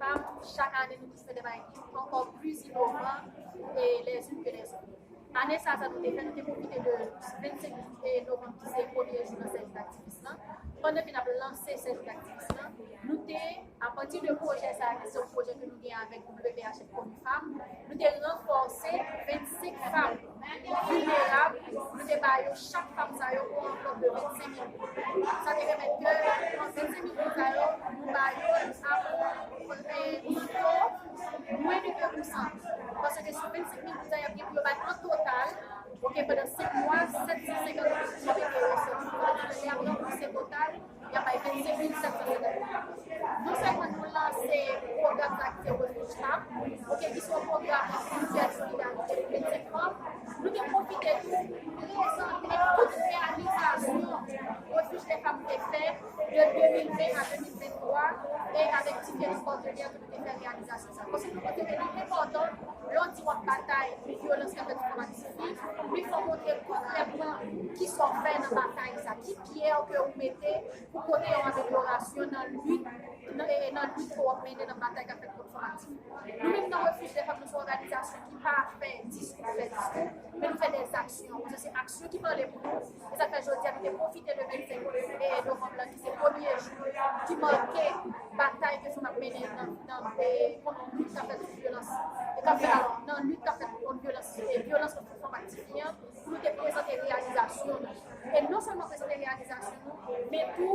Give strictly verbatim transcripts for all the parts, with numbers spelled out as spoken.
Fam, chak ane nou toujou fè de bagay ki ankò plis inovan e les unes que les autres. Ane sa, sa nou te fè, nou te pwofite de vennsenk novanm ki se premye jou nan sèvis aktivis lan. Pandan ke n ap lanse sèvis aktivis lan, nou te, apati de pwojè sa a, ki se yon pwojè ke nou gen avèk W P H F Koni Fam, nou te ranfòse vennsenk fam vilnerab, nou te ba yo chak fam sa yo yon anvlòp de vennsenk mil goud. Sa te pèmèt ke vennsenk mil goud sa yo, nou ba yo apre pito mwen de de pousan. Paske sou vennsenk mil goud sa yo, y ap gen pou yo bay an total, ok, pandan senk mwa, sèt san senkant goud ki mete yo sou. Sa vle di ke lè y ap ranfòse total, y ap bay vennsenk mil sèt san senkant goud. Non sèlman nou lanse pwogram sa ki se Refuge Fam, ok, ki se yon pwogram ki fè solidarite pou vennsenk fanm, nou te pwofite tou prezante tout reyalizasyon Refuge des Femmes te fè de de mil ven a de mil venntwa e avèk diferan patnè ke nou te fè reyalizasyon sa. Paske nou konsidere li enpòtan, lè w di w ap batay pou vyolans k ap fèt sou fanm ak tifi, men fò w montre konkrètman kisa w fè nan batay sa, ki pyè ke w mete pou pote yon amelyorasyon nan lit, nan, e, nan lit ke w ap mennen nan batay k ap fèt kont fanm ak tifi. Nou menm nan Refuge des Femmes, nou se yon òganizasyon ki pa fè diskou, fè diskou, men nou fè dèzaksyon. Paske se aksyon ki pale pou nou. E sa k fè jodi a, nou te pwofite de vennsenk novanm lan, ki se premye jou ki make batay ke fanm ap mennen nan, nan, e, kont lit k ap fèt sou vyolans. E k ap fèt, alò, nan lit k ap fèt kont vyolans, e, vyolans kont fanm ak tifi an, pou nou te prezante reyalizasyon nou. E non sèlman prezante reyalizasyon nou, men tou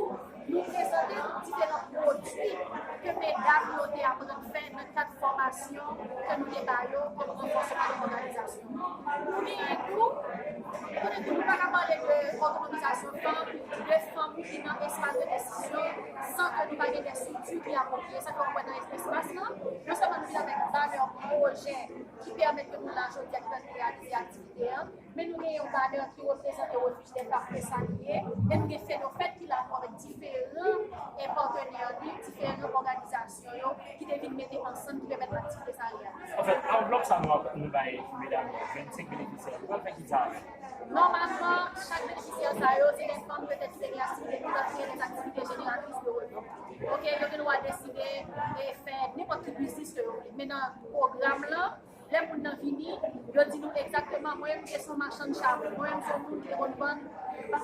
nou prezante diferan pwodui ke medam yo te aprann fè nan kad fòmasyon ke nou te ba yo kòm ranfòsman de òganizasyon. Nou genyen tou, kote tou nou pa ka pale de otonomizasyon fanm, de fanm ki nan espas de desizyon, san ke nou pa gen de estrikti ki apwopriye. Sa ke w wè nan espas lan, non sèlman nou vin avèk valè pwojè ki pèmèt ke nou la jodi a, ki pèmèt reyalize aktivite an, men nou gen yon banè ki reprezante Refuge des Femmes, ke sa li ye, e nou gen FENOFED ki la tou avèk diferan, e, patnè li, diferan òganizasyon yo ki te vin mete ansanm ki pèmèt aktivite sa reyalize. Anfèt, anvlòp sa nou ap, nou bay medam yo, vennsenk benefisyè, nou pral fè kisa avè l? Nòmalman, chak benefisyè sa yo, se de fanm petèt ki te gen aktivite, ki te gen de aktivite jeneratris de revni. Ok, yo gen dwa deside e fè nenpòt ki biznis ke yo vle. Men nan pwogram lan, lè moun nan vini, yo di nou egzakteman, mwen menm, se yon machann chabon, mwen menm, se yon moun ki te konn vann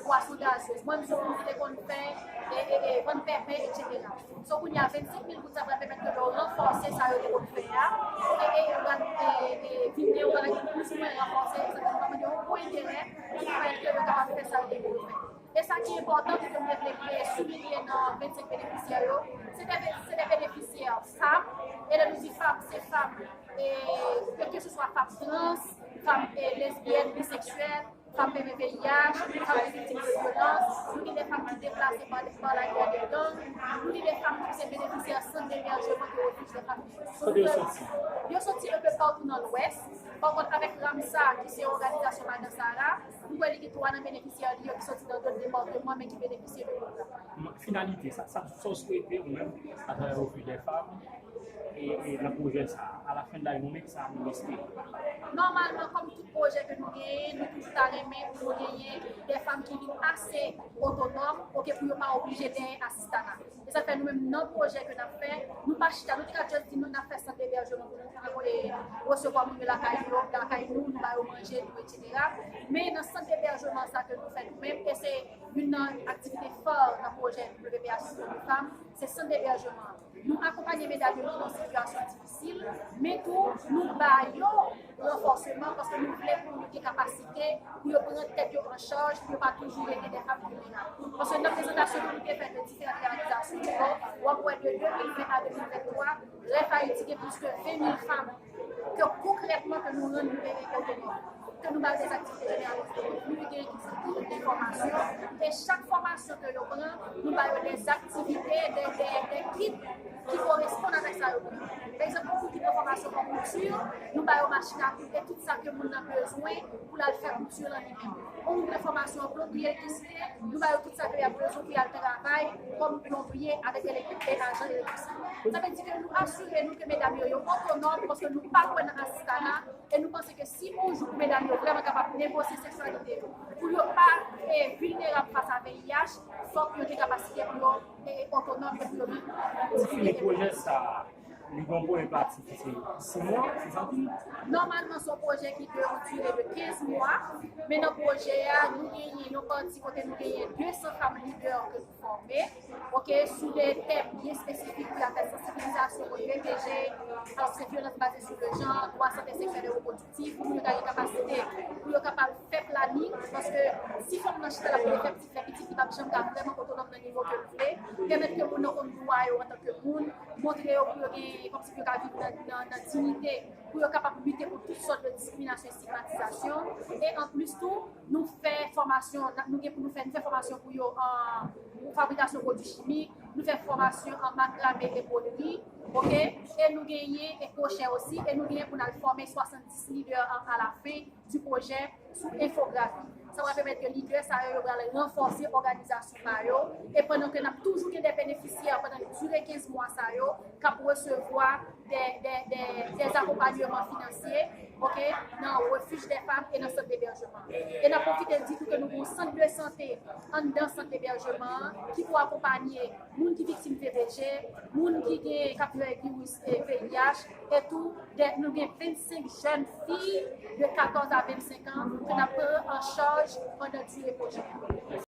pwason gazez, mwen menm, se yon moun ki te konn fè, e, e, e, vann pèpè, etsetera. So, kounye a, vennsenk mil goud sa pral pèmèt ke yo ranfòse sa yo te konn fè a, e, e, yo pral, e, e, vin gen yon bagay ki plis ou mwen ranfòse, sa pral mande yon bon enterè ki pèmèt ke yo kapab fè sa yo te konn fè. E sa ki enpòtan, ke mwen vle soulinye nan vennsenk benefisyè yo, se de, se de benefisyè fanm, e lè nou di fanm, se fanm, e, kèlkeswa fanm trans, fanm, e, lesbyèn, biseksyèl, fanm P V V I H, fanm ki viktim de vyolans, nou gen de fanm ki deplase pa, pa lagè de gang, nou gen de fanm ki se benefisyè sant debèjman ke Refuge des Femmes. Kote yo soti? Yo soti enpe patou nan Lwès. Pa kont, avèk RAMSA, ki se òganizasyon Madan Sara, nou kwè li gen twa nan benefisyè li yo ki soti nan dòt depatman, men ki benefisye de pwogram. Finalite, sa, sa, sa w swete ou menm, atravè Refuge des Femmes, e, e nan pwojè sa a, alafen de lane, nou menm, sa nou espere? Nòmalman, kòm tout pwojè ke nou genyen, nou toujou ta renmen pou nou genyen de fanm ki vin ase otonòm, ok, pou yo pa oblije dèyè asistana. E sa fè nou menm nan pwojè ke n ap fè, nou pa chita, nou te ka just di nou n ap fè sant debèjman pou nou, e, resevwa moun yo lakay yo, lakay nou, nou ba yo manje tou, etsetera. Men nan sant debèjman sa ke nou fè nou menm, e se youn nan aktivite fa nan pwojè W P H F Koni Fam, se sant debèjman an. Nou akonpanye medam yo ki nan sitiyasyon difisil, men tou nou ba yo ranfòsman paske nou vle pou yo gen kapasite pou yo pran tèt yo an chaj, pou yo pa toujou rete de fanm vilnerab. Paske nan prezantasyon ke nou te fè de diferan reyalizasyon yo, w ap wè de de mil ven a de mil venntwa, Ref Ayiti gen plis ke ven mil fanm ke konkrètman ke nou rann nou e, e otonòm, ke nou ba yo de aktivite jeneratris de revni, gen ki fè tout de fòmasyon, e chak fòmasyon ke yo pran, nou ba yo de aktivite, de, de, de kit ki koresponn avèk sa yo bezwen. Pa egzanp, yon moun ki pran fòmasyon an kouti, nou ba yo machin a koud e tout sa ke moun nan bezwen pou l al fè kouti lan li menm. Yon moun ki pran fòmasyon an plonbri, elektrisite, nou ba yo tout sa ke y ap bezwen pou y al travay kòm plonbri avèk elektri-, e ajan elektrisite. Sa vle di ke nou asire nou ke medam yo, yo otonòm, paske nou pa kwè nan asistana, e nou panse ke si yon jou pou medam yo vrèman kapab negosye seksyalite yo, pou yo pa, e, vilnerab fas a V I H, fòk yo gen kapasite pou yo, e, otonòm e pou yo vin. Pou fini pwojè sa a, Li gen yon premye pati ki se sis mwa, se sa w di? Nòmalman, se yon pwojè ki gen yon dire de kenz mwa, men nan pwojè a, nou genyen yon pati kote nou genyen de san fanm lidè ke nou fòme, ok, sou de tèm byen espesifik pou y ap fè sansibilizasyon kont V P G, paske vyolans baze sou le jan, dwa sante seksyèl e repwodiktif, pou moun yo ta gen kapasite, pou yo kapab fè planin, paske si fanm nan chita l ap vle fè pitit, fè pitit, li p ap janm ka vrèman otonòm nan nivo ke l vle, pèmèt ke moun nan konn dwa yo antanke moun, montre yo pou yo gen, kòmsi pou yo ka viv nan, nan, nan diyite, pou yo kapab lite kont tout sòt de diskriminasyon e estigmatizasyon. E anplis tou, nou fè fòmasyon, nou gen pou nou fè, nou fè fòmasyon pou yo an fabrikasyon pwodui chimik, nou fè fòmasyon an makrame e bwodri, ok? E nou genyen e kwochè osi, e nou genyen pou n al fòme swasanndis lidè an alafen di pwojè sou enfografi. Sa va pèmèt ke lidè sa yo, yo pral ranfòse òganizasyon pa yo, e pandan ke n ap toujou gen de benefisyè pandan dire kenz mwa sa yo, k ap resevwa de, de, de, de akonpanyman finansye, ok, nan refij de fanm e nan sant debèjman. E n ap pwofite di tou ke nou gen yon sant de sante anndan sant debèjman an ki pou akonpanye moun ki viktim V P G, moun ki gen, k ap viv avèk viris, eh, V I H, e tou de, nou gen vennsenk jèn fi de katòz a vennsenk an ke n ap pran an chaj pandan dire pwojè a.